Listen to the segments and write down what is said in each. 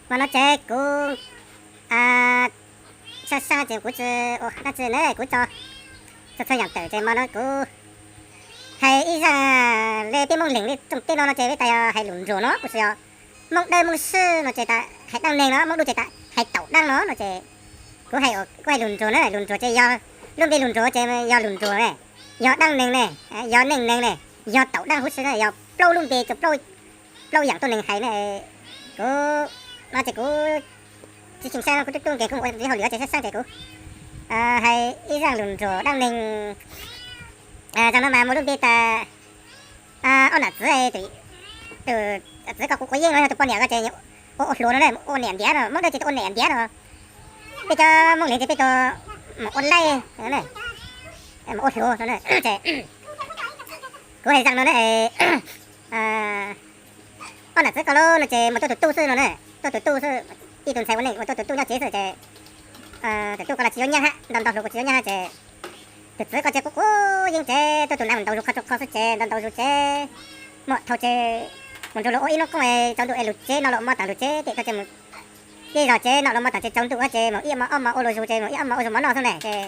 Hmo no ces kuv sab sab ces kuv tsis ua dab tsi ne, kuv tso txhua txhua yam tawm ces hmo no kuv hais ib zaj li peb Moob Leeg li rooj teb no no ces peb tas yog hais lus Ntsuag no kuj tsis yog Moob Dawb Moob Swb no ces tas hais dab neeg no, Moob Dub ces tas hais taum dab no no ces kuv hais, kuv hais lus Ntsuag na, lus Ntsuag ces yog lub npe lus Ntsuag ces yog lus Ntsuag ne, yog dab neeg ne, yog neej neeg ne, yog taum dab huv si ne, yog plaub lub npe rau plaub yam tuab neeg hais ne. Kuv no ces kuv tsis tshee sab no kuv tub tub nkeeg kuv mus ua hauj lwm ces sab sab ces kuv hais ib zaj lus Ntsuag dab neeg. Zaj no mas muaj lub npe tas ob nam txwv, tus txwv ko kuv quav yeeb no yog tus poj niam ko ces ua ua hluas no ne, ua niam ntiav no, Moob Dawb ces ua niam ntiav no, peb cov Moob Leeg ces peb tus mus ua laij, mus ua hluas no ces kuv hais zaj no ne. Ob nam txwv ko lub no ces mus tuaj tus tub xwb no ne, tuaj tus tub xwb, ib tug ntxhais ua neej mus tuaj tus tub nyob tsev xwb ces tus tub ko los tsis yuav nyab hab, ntau ntau hluas kuj tsis yuav nyab hab ces tus txwv ko ces quav quav yeeb ces tuaj tus nav mus ntaus zug qhov tsua qhov xwb ces ntau ntau zug ces muaj dhau ces mus nrug luag ua ib hnub qoob tsaus ntuj es lug tsev no los mov taag lug tsev tes tau ces mus tej zog ces no los mov taag ces tsaus ntuj ces mus ib hmo ob hmo ua luag zug ces mus ib hmo ob hmo ua zug mov noj xwb ne ces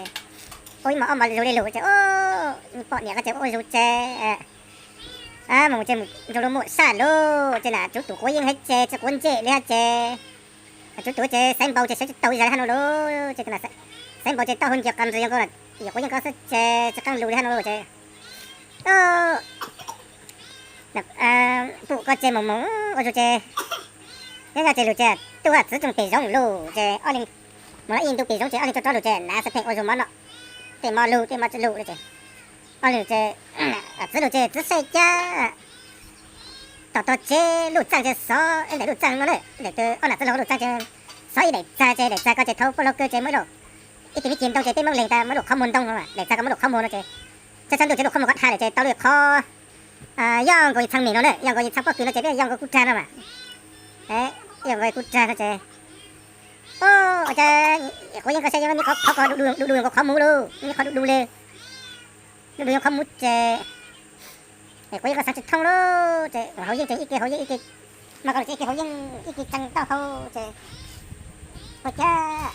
ua ib hmo ob hmo zug li lug ces poj niam ko ces ua zug ces mus ces mus nrug luag muaj sab lug ces nam tsuv tus quav yeeb hab ces tsis quav ntsej li hab ces tsuv tus ces xaiv npau ces sawv tsis tau ib zag li hab nuav lug ces xaiv npau ces taub hau nci qas ntswg yoo nkaus, yog quav yeeb ko xwb ces tsis qeeb lug li hab nuav lug ces pum ko ces mus mus ua zug ces nyob nyob ces lug ces tub txwv tsoog pem zoov lug ces ob leeg mus ib ntu pem zoov ces ob leeg tsuag rov lug ces nav xav pheej ua zug mov noj, tej mov lug tej mov tsis lug lug ces ob leeg ces txwv lug ces txwv saib cas tom tog tsev luj txaaj ces xov ntawm luj txaaj no na, ntawm ob nam txwv lug luj txaaj ces xov ib daim txag ces daim txag ko ces thaum poj laug kaw ces muaj ib lub, ib tug me ci ntoo ces peb Moob Leeg tas muaj lub qhov muag ntoo no, daim txag ko muaj lub qhov muag no ces tshab tshab ntuj ces lub qhov muag ko dhau lawm ces tau lub qhov yog nkaus txhab mem no na, yog nkaus txhab pob kws no ces peb yog nkaus kuj rag no mas, yog nkaus kuj rag no ces ua cas quav yeeb ko saib yog muaj qhov ko du du nkaus qhov muag lug, muaj qhov du du li, du du nkaus qhov muag ces quav yeeb ko xaav tsis thoob lug ces hauv yeeb ces ib ke hauv yeeb ib ke, mas ko lug ces ib ke hauv yeeb ib ke tsees taub hau ces ua cas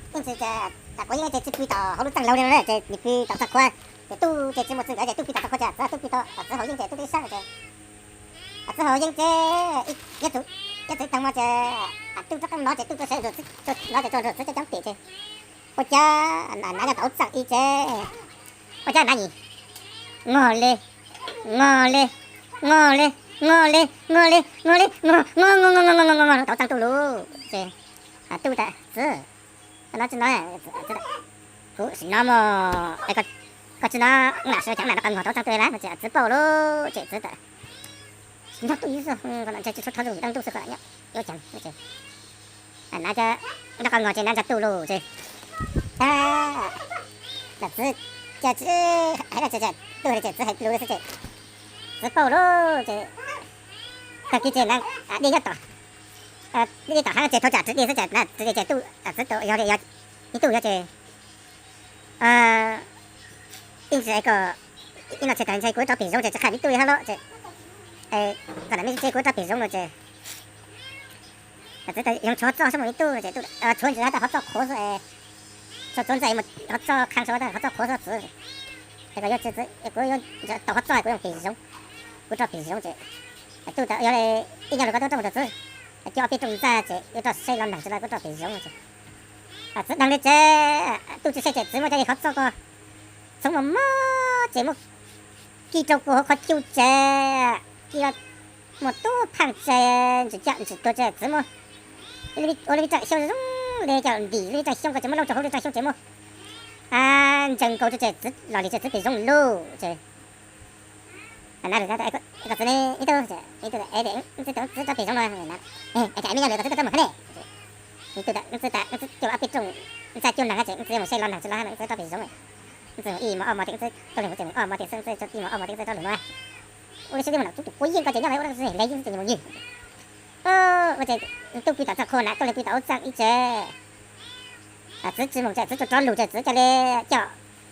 ib ntsis ces quav yeeb ces tsis pw tom hauv lub txaaj laug li no na ces nws pw tom txaj qhua, ces tub ces tsis muaj txwj nkawm ces tub pw tom txaj qhua ces txwv tub pw tom txwv hauv yeeb ces tub tib sab ces txwv hauv yeeb ces ib txwv taag mo ces tub rov qab nov ces tub tuaj saib no ces txwv coob coob pem ces ua cas nav nyob tom hauv txaj ib ces ua cas nav yim ngog li, ngog li, ngog li, ngog li, ngog li, ngog li, ngog, ngog, ngog, ngog tom txaj tuaj lug ces tub tas txwv, koj nov tsis nov, kuv sim nov mog, koj tsis nov nam sib cav nam rov qab ngog tom txaj tuaj lawm no ces txwv paub lug ces txwv tas nrog tub ib xwb, ntshe tsis tshua rov lug, dab tub xwb koj nyob yuav ceev ces nav rov qab ngog ces nav nrog tub lug ces nam txwv ces txwv hais dab tsi ces tub hais ces txwv hais lus xwb ces txwv paub lug ces tag kis ces nav dej nyob tom, dej tom haav ces thau tsam txwv dej xwb ces nav txwv dej ces tub txwv tau yog li, yog ib tug yog ces ib ntsis ko ib no tshee tas ntshe kuv rov pem zoov ces tsis qha ib tug li hab lawm ces, kom nam me ntsis kuv rov pem zoov no ces txwv tas yoog tshuav hov txoj xwb mus ib tug no ces tshuav ntsis hab tas hov txoj qhuav xwb, tshuav txuav ntxaj mus hov txoj qhab saud tas hov txoj qhuav xwb txwv, es kom yuav txwv kuv yuav tau hov txoj kuv yuav pem zoov, kuv rov pem zoov ces tub tas yog li ib nyuag lug koj tub rov mus rau txwv, coj ob peb rooj ntxaj ces yuav rov saib los neeg tsis los kuv rov pem zoov no ces txwv deeg li ces tub tsis saib ces txwv muab cov hov txoj ko txhoov mos mos ces muab kib rau puag hauv qhov cub ces kib muaj tub phaaj ces ntsis caj ntsis tuag ces txwv muab ua li raj xyoob zoo li cov ntim li raj xyoob ko ces muab loob rau hauv li raj xyoob ces muab ntsees nkaus ces txwv los li ces txwv pem zoov lug ces nav txwv ne ib tug, ib tug txwv rov pem zoov no, es me nyuag lawm koj txwv tau rov mus hab ne, ib tug tas txwv tas txwv coj ob peb rooj ntxaj coj neeg hab ces txwv mus saib los neeg tsis los hab txwv rov pem zoov, txwv mus ib mos ob mos ces txwv rov lug mus ces mus ob mos ces txwv ib mos ob mos ces txwv rov lug no. Ua li sib tib mus nam txwv tus quav yeeb ko ces nyob ua le yeeb ces mus ywg ua ces tub pw tom txaj qhua nav tuaj li pw tom hauv txaj ib ces txwv tsis mus ces txwv tsuas rov lug ces txwv coj li coj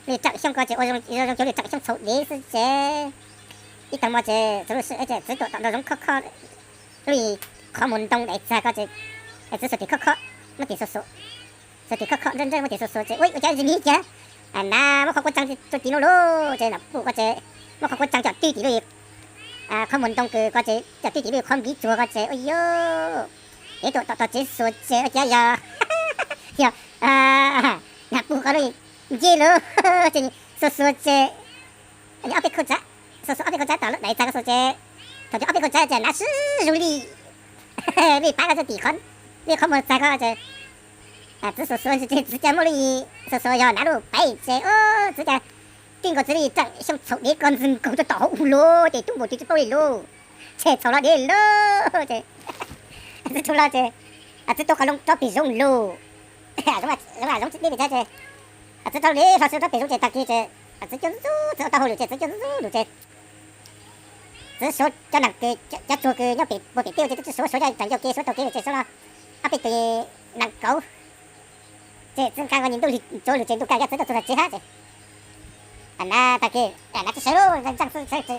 li raj xyoob ko ces ua zoo zoo cov li raj xyoob txhaum dev xwb ces ib tag mo ces txwv lub sij ces txwv tuaj tom nraum zoov khob khob li qhov qhov muag ntoo daim txag ko ces, txiv xuas tim khoj khoj muab tim xuas xuas, xuas tim khoj khoj ntsej ntsej muab tim xuas xuas ces ua cas ntsis ni cas, nav muab qhov kuav tsaa rua tim no lauj ces nam puj ko ces muab qhov kuav tsaa coj tib tim lub, qhov muag ntoo kws ko ces coj tib tim lub qhov npiv tsuag ko ces ua yog, es tuaj tom tog tsev xuas ces ua cas yog, yog nam puj ko lub nce lauj ces xuas xuas ces ob peb khau tsav, xuas xuas ob peb khau tsav tom lub daim txag ko xuas ces, thaum twg ob peb khau tsav ces nav sib zoo li, li pab ko txog tim qhov, li qhov muag txag ko ces, txiv xuas xuas ces txiv cas muaj lub, xuas xuas yog nav lub paiv ces txiv cas, tij nkaus txiv li tseem xyoo txhaum dev ko ntxwg nkaus rua tom hauv ub lauj ces tub npaum twg tsis paub li lauj, tshem txhaum los dev lauj ces, txiv tug los ces, txiv tau qhov loo rov pem zoov lauj, zoov tsis deb pes tsawg ces, txiv rov li hlo txiv rov pem zoov ces tag kis ces, txiv coj ntxub txiv ua tau hauj lwm ces txiv coj ntxub lug ces, txiv suav cov neeg kws, cov tsuag kws nyob pem puag pem teb ces tub tsi suav, suav cov ntawm ncauj ke suav taug kev ces suav los ob peb tug neeg kauv ces txiv nqa nkaus nyias ntuj lig tsuav lug ces ntuj kaj txiv tau txug tsev hab ces, nav tag kis nav tsi sawv lauj, ntseeg xwb,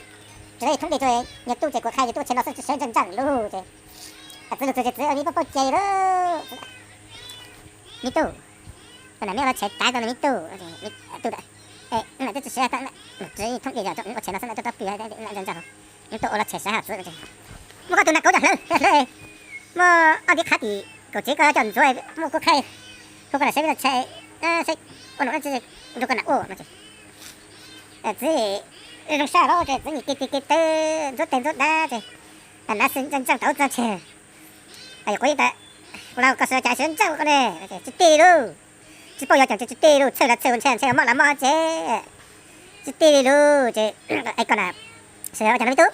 tsis thoob dej rua nyias tub ces kuv qha nyias tub tshev no xwb tsis sawv ntseeg ntseeg lauj ces, txiv lug txug ces txiv ua me paub paub cai lauj, me tub, tus nam me ua los tshem tav tau na me tub, tub, nam tub tsis sawv, mus txiv thoob dej yog ua tshem no xwb nam tub tau pw, nam ntseeg ntseeg, nam tub ua los tshem sawv hab txiv, muab koj tus nam kauv coj hlawv hlawv, muab ob ntiv qhav tim kaum tsev ko coj ntxuav, muab kuv qhaib, hu koj nam sawv peb tau tshaib, seb ua num dab tsi nrug koj nam ua no ces, txiv zoo sab lauj ces txiv nyiam kev tes kev taw, ntxuav teg ntxuav dav ces, nav xwb ntseeg ntseeg tau txog ces, yog kuv yeej tas, kuv los koj sawv cas sawv ntseeg ua koj ne, tsis tij lauj, tsis paub yog cov tsis tij lauj, txhawj los txhawj, ntshai ntshai, mob los mob ces, tsis tij li lauj ces, es koj nam sawv ua cas no me tub,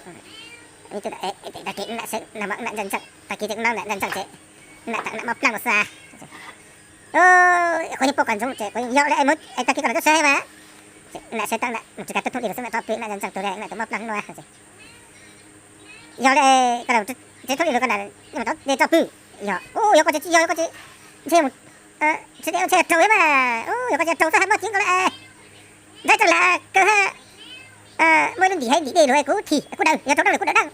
me tub, tag kis nam sawv nam ntseeg ntseeg, tag kis nam ntseeg ntseeg ces, nam mob plaag los xwb. Kuv yeej paub koj ntsoov ces kuv yeej yog le, tag kis koj nam tub sawv mas, nam sawv tas nam mus tsis tas tub thoob dej lug xwb nam rov pw, nam ntseeg ntseeg tug le nam tus mob plaag no ces, yog le, koj nam tub thoob dej lug koj nam tau dej tso pw, yog, yog koj tsis yog koj tsis, ntshe mus, tsis dej ntshe raug mas, yog koj tsis raug xwb hab mob ceev koj le, ntshai tseem lam kawg hab, muaj ib lub ntim hab ntim dej lug kuv thim kuv daws, yog raug daj lug kuv daws daj.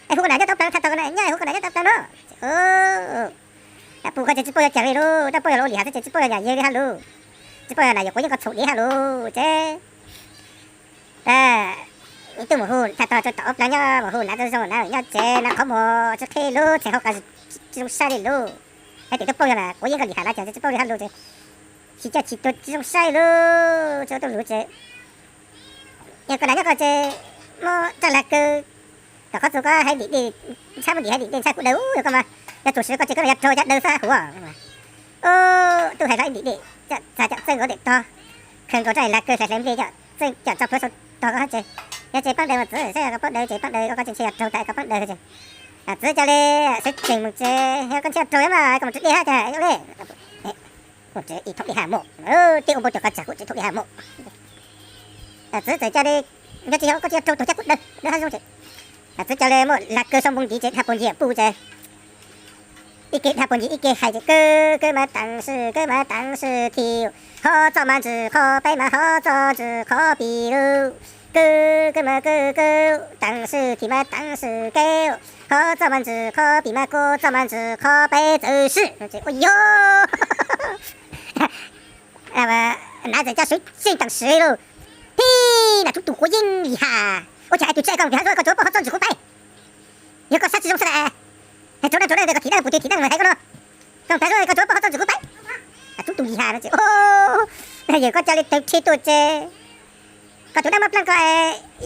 Es hu koj nam nyob tau plaag thaum tau koj nam nyob, hu koj nam nyob tau plaag no. Nam puj ko ces tsis paub yog caag li lauj, tsis paub yog lub lim hab xwb ces tsis paub yog nam yawg li hab lauj, tsis paub yog nam yawg kuv yeej koj txhaum dev hab lauj ces, ib tug mus hu thaum tog rua tom ub plaag nyob mus hu nav tau zoo nav nyob tsev nav qhov muag tsis qheb lauj, txheem hauv qab tsis zoo saib li lauj. Hais tias tub paub yog nam kuv yeej koj lim hab no ces tsis paub li hab lauj ces, tsis coj tsis tuag tsis zoo saib lauj, tsis ua tau lug ces, yog koj nam nyob ko ces muab raj lag kaw tom qhov txug ko hab ntim dej, ntshai muab ntim hab ntim dej ntshai kuv daws, yog koj mas, yog txhua sij koj ces koj yog raug cov daws xwb huv. Tub hais hlo ib ntim dej, txag cov txeej nkaus dej tog, khaws nkaus raj lag kaw hlais hlais nplej cov txeej coj tso plhuav saum tog ko hab ces, yog ces paab daws mas txiv, saib koj paab daws ces paab daws ko, koj tsis ntshe yog raug tas koj paab daws ces, txiv ca le sawv tsees mus ces yog koj ntshe raug mas koj mus tsis dej hab ces le, mus tsev ib thoob dej hab mus, tej ua npau taws koj tsam kuv tsev thoob dej hab mus. Txiv txawm ca le, yog tsis yog koj tsis yog raug tug caj kuj daws daws hab zoo ces, txiv ca le muab lag kaw sau npoo ntiv ces dhaj puag nyiam puj ces, ib ke dhaj puag nyiam ib ke hais ces kawg kawg mas taam sim kawg mas taam sim thim, hov txoj mas ntsis qhov peb mas hov txoj ntsis qhov pim lauj, kawg kawg mas kawg kawg taam sim thim mas taam sim kawg, hov txoj mas ntsis qhov pim mas kawg txoj mas ntsis qhov peb txawm sim no ces ua yog nav txawm ca sawv tsees taam sim lauj, tib nam tub tug quav yeeb li has, ua cas hais tias tsis ai koj mus tim hab zoo koj tsuav poj hov txoj ntsis kuv peb, yog koj saib tsis zoo xwb na, hais rau dab rau dab koj thim dab puas twg thim dab hais koj no, koj mus tim zoo koj tsuav poj hov txoj ntsis kuv peb, tub tug li has no ces, yawm koj ca le tawg rhe tuaj ces, koj tus dab mob plaag ko,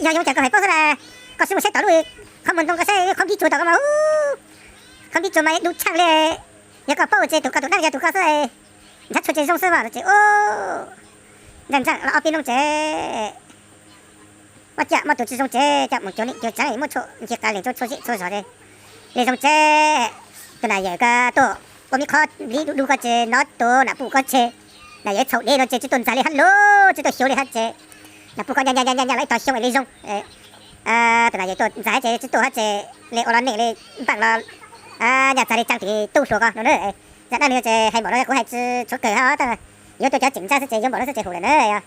yog zoo cas koj hais paub xwb na, koj sim mus saib tom lub qhov muag ntoo koj saib qhov npib tsuag tom ko mas, qhov npib tsuag mas du tshaaj li, yog koj paub ces tus koj tus dab yog tus koj xwb, nrhav tshua ces zoo xwb mas no ces, ntseeg ntseeg los ob peb hnub ces muab caj muab tus tsis zoo ces coj mus cuag neej cuag tsav muab tshuaj nce qas lees rau txhua zej txhua zos li, le zoo ces tus nam yawm ko tuaj ua me qhov nplib du du ko ces nov tus nam puj ko ces, nam yawm txhaum dev no ces tsis tuaj ntxag li hab lauj, tsis tuaj xyuas li hab ces, nam puj ko nyaj nyaj nyaj los ib tog xyoo es li zoo, tus nam yawm tuaj ntxag hab ces tsis tuaj hab ces le ua los neej li npaaj los nyaj txag li tsaa tim tub hluas ko no na. Zaj dab neeg ces hais npaum no kuv hais tsis tshua kawg hab tab, yuav tuaj cov tseem ntsab xwb ces yuav npaum no xwb ces hum lawm na. Yog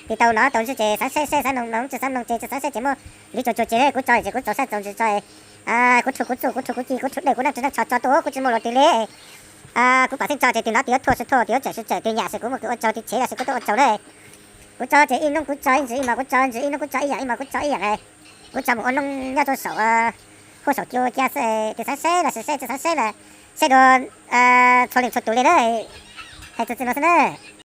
tis tau nov tau ntsib ces xaav saib saib, xaav mloog mloog, tsis xaav mloog ces tsis xaav saib ces muab ntiv tsuag tsuag ces kuv tso ces kuv tsaus sab tsaus ntsis tso Kuv rhuav kuv txuj, kuv rhuav kuv ci, kuv rhuav dej, kuv neej tsis neej tsho tso tuaj, kuv tsis muaj luag twg li. Kuv pam xeeb tso ces tus nov tis yuav thuaj tsis thuaj, tis yuav tsawm tsis tsawm, tis nyam ces kuv muab kws ua tsaug, tis chev los ces kuv tuaj ua tsaug na. Kuv tso ces ib hnub kuv tso ib ntsis ib hmos, kuv tso ib ntsis ib hnub kuv tso ib yam ib hmos, kuv tso ib yam. Kuv tso mus ua noog nyob rau saum, huab saum cua cia xwb, tus xaav seb los sis seb, tsis xaav seb los seb dua txhua leej txhua tus li na. Hais txuas txij no xwb na.